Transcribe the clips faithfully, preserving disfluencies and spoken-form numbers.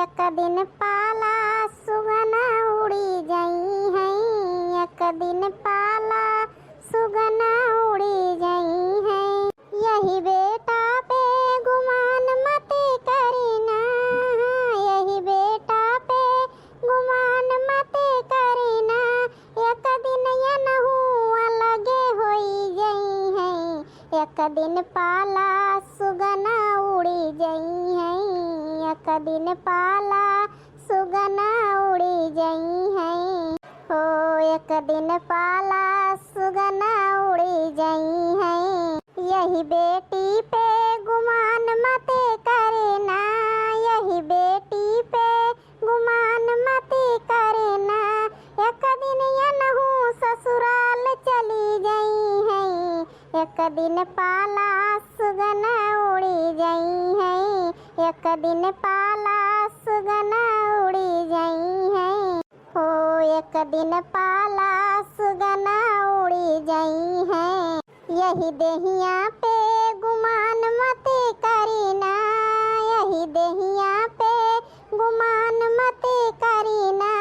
एक दिन पाला सुगना उड़ी जइहैं, एक दिन पाला सुगना उड़ी जइहैं। यही बेटा पे गुमान मत करिना, यही बेटा पे गुमान मत करिना, एक दिन यनहू अलगे होई जइहैं। एक दिन पाला सुगना उड़ी जइहैं, एक दिन पाला सुगना उड़ी जइहैं। हो एक दिन पाला सुगना उड़ी जइहैं। यही बेटी पे गुमान मत करिना, यही बेटी पे गुमान मत करिना, एक दिन यनहू ससुराल चली जइहैं। एक दिन पाला सुगना उड़ी जइहैं, एक दिन पाला सुगना उड़ी जइहैं। हो एक दिन पाला सुगना उड़ी जइहैं। यही देहिया पे गुमान मत करिना, यही देहिया पे गुमान मत करिना,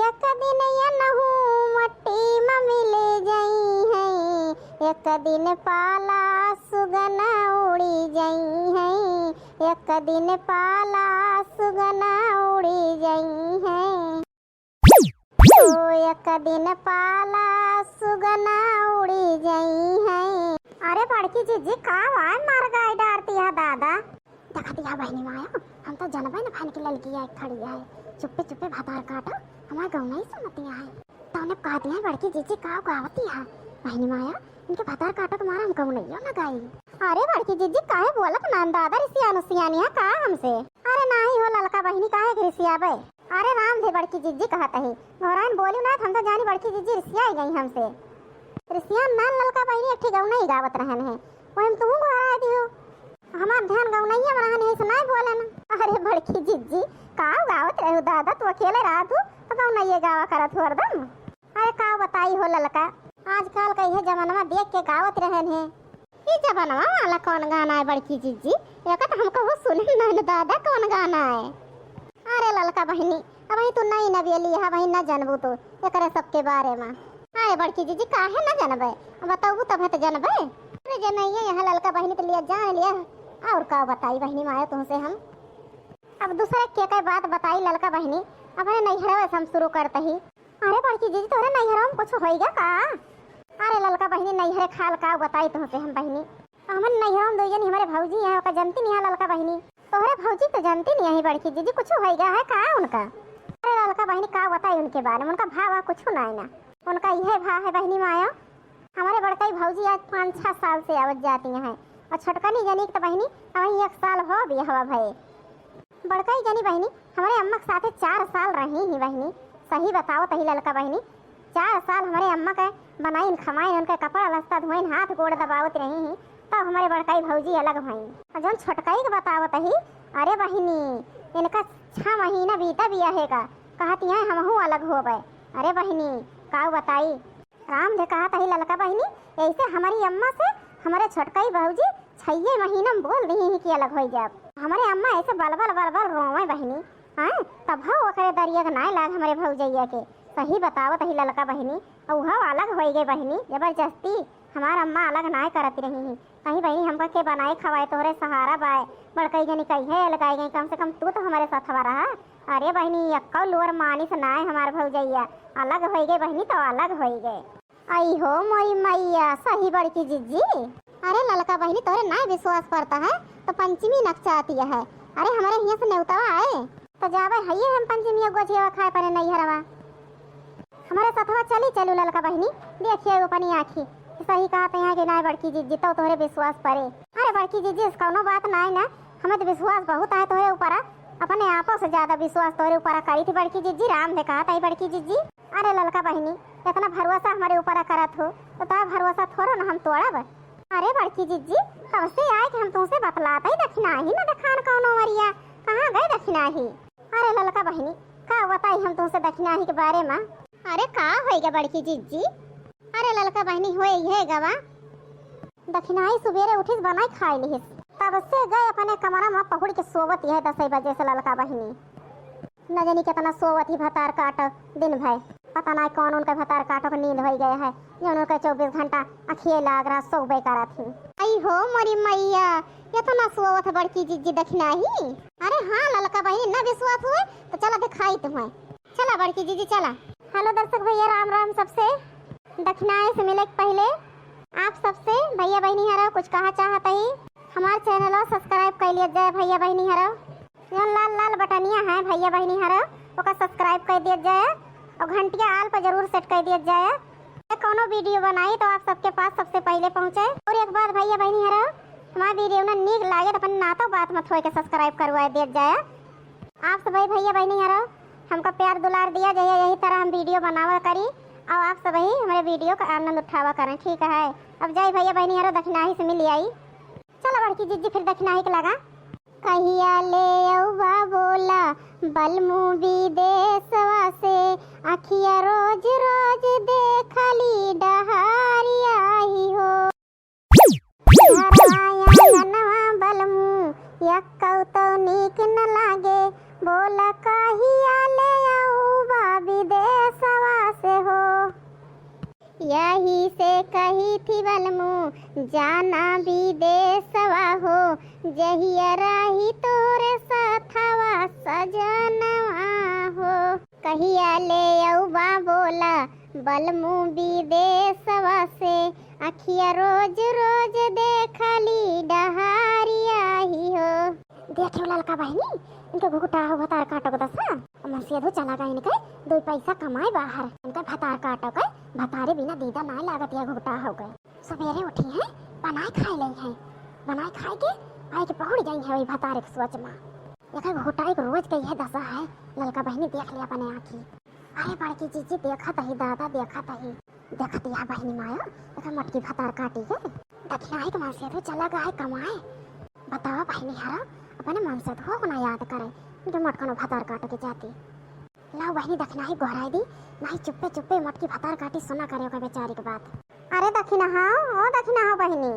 एक दिन यनहू मट्टी म मिल जइहैं। एक दिन पाला सुगना उड़ी जइहैं, एक दिन पाला सुगना उड़ी जइहैं। ओ एक दिन पाला सुगना उड़ी जइहैं। अरे बड़की जिज्जी, का वाय मार गाय डारती है दादा? देखती है बहिनी माया, हम तो जनबै न भइन कि ललकी आय खड़ी है। चुप्पे चुप्पे भतार काटो, हमार गौनई सुनती है। तौने कहती है बड़की जिज्जी का गावती है बहिनी माया, इनके भतार काटो के मारा हम गौनइयो न गाई। अरे बड़की जिज्जी, काहे बोलत नान दादा, रिसियान उसियानी है का हमसे? अरे नाही हो ललका बहिनी, काहे के रिसियाबे? अरे राम धे बड़की जिज्जी कहत ही, घोराइन बोलियो ना, हम तो जानी बड़की जिज्जी रिसियाई गई हमसे। रिसियान नान ललका बहिनी, एक ठे गौनई गावत रहन है, वही में तुहूँ घोराइ दियो। हमार ध्यान गौनइया में रहन है, से नाई बोले ना। अरे बड़की जिज्जी, का गावत रहू दादा, तू अकेले रहत हू, तो गौनइये गावा करत हू हरदम। अरे का बताई हो ललका, आजकल का इहे जमानवा देख के गावत रहन है। ई जमानवा वाला कौन गाना है बड़की जिज्जी? एका तो हमको वो सुने ना दादा, कौन गाना है? अरे ललका बहिनी, अबहीं तू नई नवेली है, अबहीं न जनबू तू एकरे सबके बारे में। अरे बड़की जिज्जी, काहे न जनबे? अब बतौबू तब तो जनबे। अरे जनइया यहाँ ललका बहिनी तो लिया जान लिया, और का बताई बहिनी मायो तुमसे हम। अब दूसरे के कई बात बताई ललका बहिनी, अपने नैहरवे से हम शुरू करते ही। अरे बड़की जिज्जी, तोहरे नैहरवा में कुछ होइगा का? अरे ललका बहिनी, नैहरे खाल का बताई तुमसे हम बहिनी। हमरे नैहरवा में दुइ जनी हमरे भौजी हैं, ओका जनती नहीं है ललका बहिनी। तोहरे भौजी तो जनती नहीं है बड़की जिज्जी, कुछ होइगा है का उनका? अरे ललका बहिनी, का बताई उनके बारे में, उनका भाव है कुछ ना है ना, उनका यह भाव है बहिनी माया। हमरे बड़कई भौजी आज पाँच छह साल से आवत जाती हैं, और छोटकनी जनी के तो बहिनी अबहीं एक साल हो बियाहवा भये। बड़कई जनी बहिनी हमरे अम्मा के साथे चार साल रही ही बहिनी। सही बतावत ही ललका बहिनी, चार साल हमरे अम्मा के बनाइन खमाइन, उनके कपड़ा लत्ता धोइन, हाथ गोड़ दबावत रही ही, तब हमरे बड़कई भौजी अलग भईं। और जौन छोटकई के बतावत ही, अरे बहिनी, इनका छह महीना बीता बियाहे का, कहती हैं हमहू अलग होबे। अरे बहिनी, का बताई, राम धे कहत ही ललका बहिनी, ऐसे हमरी अम्मा से हमरे छोटकई भौजी छइये महीना में बोल दिही ही कि अलग होइ जाब। हमरे अम्मा ऐसे बलबल बलबल रोवे बहिनी, हैं? तब हो ओकरे दरिया के नाय लाग हमरे भौजैया के। सही बतावत ही ललका बहिनी, अउहा अलग होइ गए बहिनी, जबरदस्ती हमार अम्मा अलग नाय करत रही ही। कहीं बहिनी हमका के बनाए खवाए, तोहरे सहारा बाय। बड़कई जनी कहिए अलगाई गई, कम से कम तू तो हमरे साथवा रहा। अरे बहिनी, एक्को लोर मानिस नाय हमार भौजैया, अलग होइ गए बहिनी, तो अलग होइ गए। आई हो मोरी मैया, सही बड़की जिज्जी। अरे ललका बहिनी, तोहरे नाय विश्वास पड़ता है तो पंचमी नकचाती है। अरे हमरे हियाँ से नेवतवा आए तो जाबे हइये हम पंचमी गोझिया खाए परे नैहरवा। हमरे सथवा चली चलू ललका बहिनी, देखिए अपनी आँखी। सही कहत यहाँ के नाय बड़की जिज्जी, तो तोहरे विश्वास पड़े। अरे बड़की जिज्जी, इस कौनो बात नाय ना, हमें तो विश्वास बहुत है तोहरे ऊपर, अपने आपो से ज्यादा विश्वास तोहरे ऊपर करी थी बड़की जिज्जी, राम धे कहत है बड़की जिज्जी। अरे ललका बहिनी, इतना भरोसा हमरे ऊपर करत हो, तो तोहरा भरोसा थोड़ो ना हम तोड़ब। अरे बड़की जिज्जी, कब से आए कि हम तुमसे बतलात है, दखिनाही ना देखान कौनो मरिया, कहाँ गए दखिनाही? अरे ललका बहिनी, का बताई हम तुमसे दखिनाही के बारे में? अरे का होइगा बड़की जिज्जी? अरे ललका बहिनी, होए ये गवा, दखिनाही सुबेरे उठिस बनाई खाए लिहिस, तब से गए अपने कमरा में पहुड़ के सोवत यह दसई बजे से ललका बहिनी। न जानी केतना सोवत ही भतार काटो दिन भर। पता नाहीं कौन उनके भतार काटो के नींद होइ गया है, जौन उनके चउबीस घंटा अँखिए लाग रहा, सोबे करत ही। आई हो मोरी मैया, एतना सोवत है बड़की जिज्जी दखिनाही। अरे हाँ ललका बहिनी, न विश्वास हुए तो चला देखाई तुम्हें। चला बड़की जिज्जी चला। Hello दर्शक भैया, राम राम सबसे। दखिनाही से मिले के पहिले आप सबसे भैया बहिनी हरौ कुछ कहा चाहत ही, हमार channel subscribe कर लिया जाए भैया बहिनी हरौ। जौन लाल लाल बटनिया है भैया बहिनी हरौ, ओका subscribe कर दिया जाए और घंटिया all पर जरूर set कर दिया जाए। ये कौनो video बनाई तो आप सबके पास सबसे पहिले पहुँचे। और एक बात भैया बहिनी हरौ, हमार video ना नीक लागे तो अपन नातो बात मत होए के subscribe करवा दिया जाए। आप सभी भैया बहिनी हरौ हमका प्यार दुलार दिया जाए, यही तरह हम video बनावा करी और आप सभी हमारे video का आनंद उठावा करें, ठीक है। अब जाई भैया बहिनी हरौ दखिनाही से मिल आई। चला बड़की जिज्जी फिर दखिनाही के लगा। कहिया ले अउबा बोला बलमू विदेशवा से, अँखिया रोज रोज देखली डहारिया ही हो। नारायणवा बलमू यक्कौ तो नीक न लागे, बोला कहिया ले अउबा विदेशवा से हो। यही से कही थी बलमू जाना विदेशवा हो, जहिया रही तोरे साथवा सजनवा हो। कहिया ले अउबा बोला बलमू विदेशवा से, अँखिया रोज रोज देखली डहारिया ही हो। देखियो ललका बहिनी, इनके घुघुटा हो भतार काटो के दसा। मनसेधू चला गए इनके दुइ पैसा कमाए बाहर, इनके भतार काटो के, भतारे बिना दीदा नाहीं लागत या घुघुटा हो गए। सबेरे उठी हैं, बनाए खाए लई हैं, बनाए खाए के आए के पहुड़ गई हैं वही भतारे के सोच मा। एकर घुघुटा एक रोज के यह दसा है, ललका बहिनी देख लिया अपने आँखी। अरे बड़की जिज्जी देखत ही दादा, देखत ही। देखत या बहिनी माया, एकर मोटकी भतार काटी के। दखिनाही के मनसेधू चला गए कमाए। बतावा बहिनी हरौ, अपने मनसेधू को ना याद करे, इनके मोटकनो भतार काटे के जाती। लाओ बहिनी दखिनाही गोहराई दी, नाहीं चुप्पे चुप्पे मोटकी भतार काटी सुना करे ओकर बेचारी के बात। अरे दखिनहा, ओ दखिनहा बहिनी।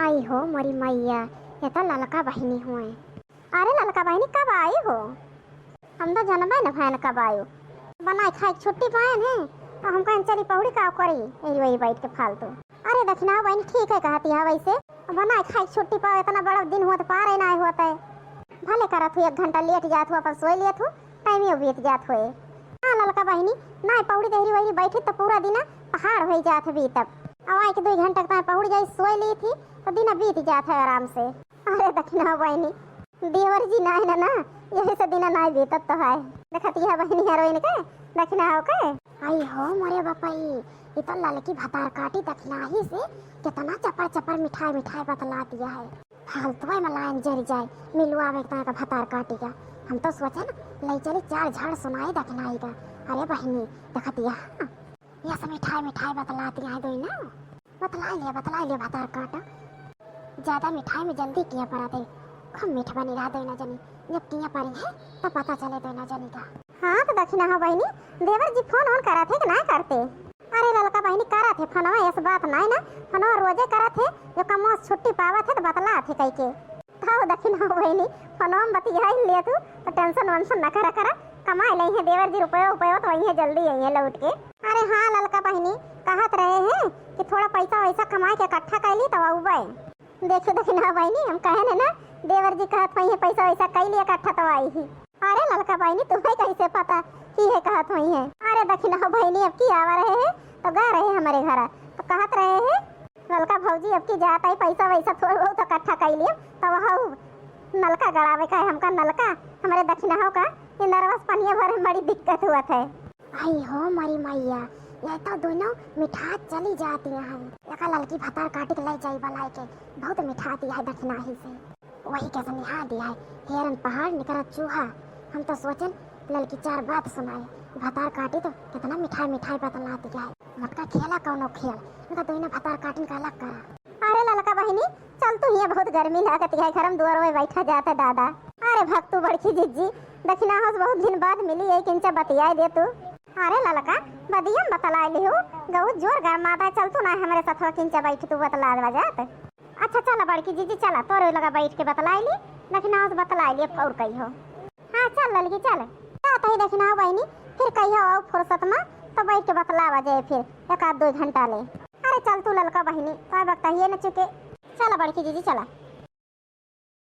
आई हो मोरी मैया, ये तो ललका बहिनी हुए। अरे ललका बहिनी कब आई हो? हम तो जनबे न भयन कब आयो। बनाए खाए के छुट्टी पाएन है, तो हम कहेन चली पहुड़ी का करी, यही वही बैठ के फालतू। अरे दखिनहा बहिनी ठीक है कहती है वैसे, बनाए खाए के छुट्टी पाओ, इतना बड़ा दिन हुआ तो पार ही ना होता है। भले करत हूँ एक घंटा लेट जात हूँ, अपन सोई लेत हूँ, टाइम ही बीत जात हुए। हाँ ललका बहिनी, ना पहुड़ी देहरी वही बैठी तो पूरा दिन पहाड़ हो जात है बीतब। अब आए के दो घंटा तक पहुड़ जाई सोई ली थी, तो दिन बीत जात है आराम से। अरे दखिनहा बहिनी, देवर जी नाहीं ना, ना, यही से दिना नाहीं बीतत तो है। देखत यह बहिनी हीरोइन के, दखिनहा के। आई हो मोरे बपई, ये तो ललकी भतार काटी दखिनही से कितना चपर चपर मिठाई मिठाई बतलात है। फालतू में लाइन जर जाए, मिलुआ में इतना का भतार काटी का। हम तो सोचे ना, ले चली चार झाड़ सुनाई दखिनही का। अरे बहिनी, देखत यह, यह सब मिठाई मिठाई बतलात है दोई ना। बतला लिया, बतला लिया भतार काटा। ज्यादा मिठाई में जल्दी किया पड़ा थे, खूब मीठ बनी रहा दोई ना जनी। जब किया पड़ी है, तब पता चले दोई ना जनी का। हाँ, तो दखिनहा बहिनी, देवर जी फोन ओन करत है कि ना करते? अरे ललका बहिनी करत है फोनवा, ऐस बात नाहीं ना, फोनवा रोजे करत है, जो कमवा से छुट्टी पावत है तो बतलात है कह के। तो दखिनहा बहिनी, फोनवा में बतियाई ले तू, तो tension वेंशन न करा करा, कमाई लई है देवर जी रुपयो उपयो तो वही है जल्दी आई है लौट के। अरे हाँ ललका बहिनी, कहत रहे हैं कि थोड़ा पैसा वैसा कमाए के इकट्ठा कर ली तो अउबे। देखो दखिनहा बहिनी, हम कहे ने ना, देवर जी कहत वही है पैसा वैसा कर ली इकट्ठा तो आई ही। अरे ललका बहिनी, तुम्हें कैसे पता कि है कहत हुई है? अरे दखिनहा बहिनी, अब की आवा रहे हैं तो गा रहे हमारे घर, तो कहत रहे हैं ललका भौजी अब की जात आई, पैसा वैसा थोड़ा बहुत इकट्ठा कर लियो, तो वह नलका गड़ावे का है हमका, नलका हमारे दखिनहा का, ये नरवा से पनिया भरे में बड़ी दिक्कत हुआ है। आई हो मरी मैया, ये तो दोनों मिठात चली जाती हैं। एका ललकी भतार काटी के ले जाई बलाए के, बहुत मिठाती है दखिनही से। वही के सनिहा दिया है, हेरन पहाड़ निकरत चूहा। हम तो सोचन ललकी चार बात सुनाए, भतार काटी तो कितना मिठाई मिठाई बतलाती है। मोटका खेला कौनो खेल, इनका दोनों भतार काटिन का अलग करा। अरे ललका बहिनी, चल तू, हियाँ बहुत गर्मी लागत है, घर में दुआर में बैठा जात है दादा। अरे भक्तू बड़की जिज्जी, दखिनहा से बहुत दिन बाद मिली है, किंचा बतियाए दे तू। अरे ललका, बदियम बतलाए लिहू, गऊ जोर गरमाता है, चल तू ना हमरे सथवा किंचा बैठ तू बतला बजात। अच्छा चला बड़की जिज्जी चला, तोरे लगा बैठ के बतलाए ली, दखिनहा से बतलाए ली, अब और कही हो। हाँ चल ललकी चल। आ, तही देखी ना बहिनी, फिर कहिया आओ फुर्सत मा, तो बैठ के बतलावा जाए फिर एक आध दो घंटा ले। अरे चल तू ललका बहिनी, तो अब कहिए न चुके। चला बड़की जीजी, चला।